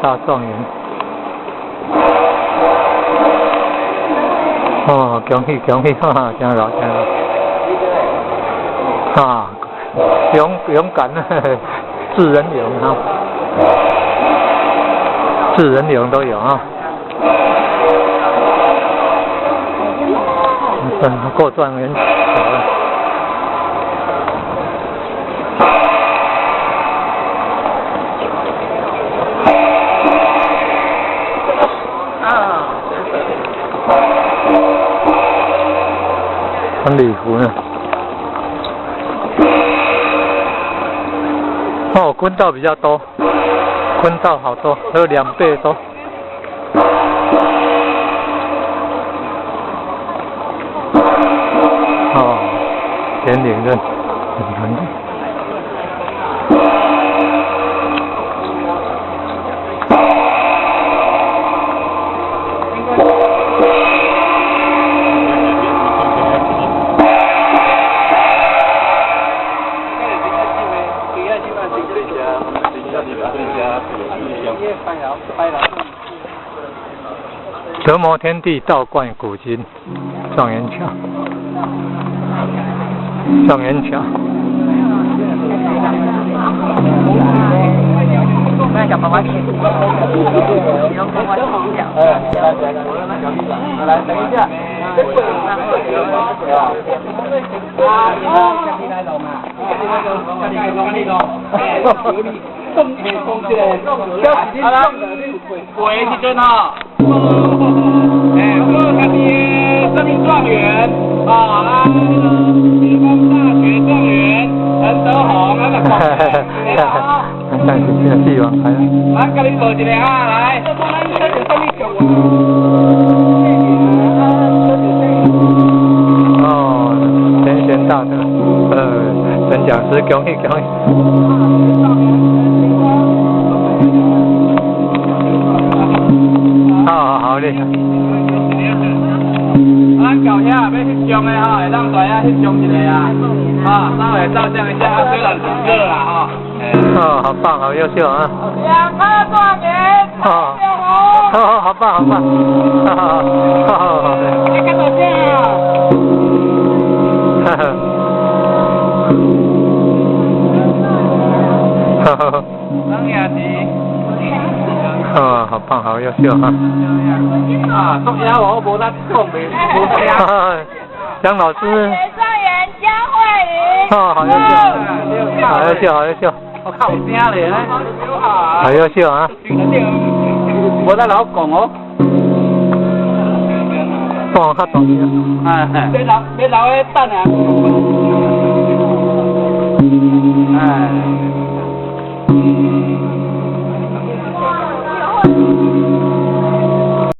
大狀元。哦，恭喜恭喜，哈哈，真老真老。啊，勇勇敢，智人勇哈，智人勇都有啊。過狀元橋了。穿禮服呢？哦，坤道比較多，坤道好多，還有2倍多。哦，田嶺的。德摩天地道觀古今，狀元橋，狀元橋。來，等一下。好啦，过的时阵吼，哎，我家己的生命狀元啊，啊，理工大學狀元陳德宏，啊，個哈哈哈哈！咱甲你報一個啊，來。哦，前賢大德，陳講師，恭喜恭喜！好好厲害！咱到遐欲翕相的吼，會當在遐翕相一下啊，啊，稍微照相一下，雖然很熱啦吼。哦，好棒，好優秀啊！兩顆狀元，哦，好好好棒，好棒！哈哈哈哈！你看到這啊？哈哈。哈哈。咱也是。哦，好棒，好優秀啊！啊，昨夜我無得講袂，無聽。江老師。狀元江慧雲。哦，好優秀，好優秀，好優秀。我較有聲咧，好優秀啊！無得老講哦。講較大聲。哎，別留，別留咧等啊。哎。